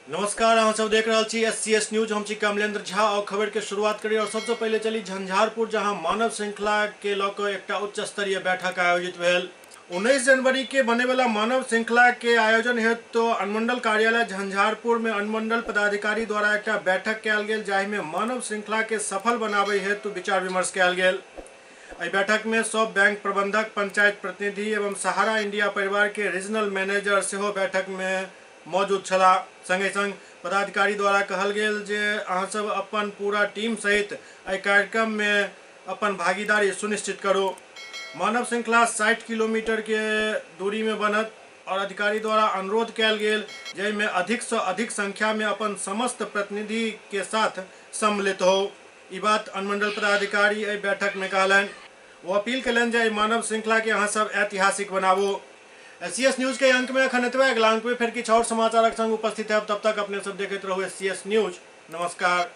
नमस्कार, अहाँ सब देख रहल छी एस सी एस न्यूज। हम छी कमलेंद्र झा और खबर के शुरुआत करी और सबसे पहले चली झंझारपुर, जहां मानव श्रृंखला के लऽ कऽ एकटा उच्च स्तरीय बैठक आयोजित भेल। 19 जनवरी के बने वाला मानव श्रृंखला के आयोजन हेतु तो अनुमंडल कार्यालय झंझारपुर में अनुमंडल पदाधिकारी द्वारा एकटा बैठक कयल गेल, जाहि में मानव श्रृंखला के सफल बनाबे हेतु विचार विमर्श कयल गेल। एहि बैठक में सब बैंक प्रबंधक, पंचायत प्रतिनिधि एवं सहारा इंडिया परिवार के रीजनल मैनेजर सेहो बैठक में मौजूद छलाह। संगे संग पदाधिकारी द्वारा कहल गेल जे अहाँ सब अपन पूरा टीम सहित एहि कार्यक्रम में अपन भागीदारी सुनिश्चित करू। मानव श्रृंखला 60 किलोमीटर के दूरी में बनत और अधिकारी द्वारा अनुरोध कयल गेल जाहिमे अधिक से अधिक संख्या में अपन समस्त प्रतिनिधि के साथ सम्मिलित हो। ई बात अनुमंडल पदाधिकारी एहि बैठक में कहलनि। ओ अपील कयलनि जे एहि मानव श्रृंखला के अहाँ सब ऐतिहासिक बनाबू। एस सी एस न्यूज के अंक में अखन एतबे। अगला अंक में फिर किछु और समाचारक संग उपस्थित है। तब तक अपने सब देखैत रहू एस सी एस न्यूज। नमस्कार।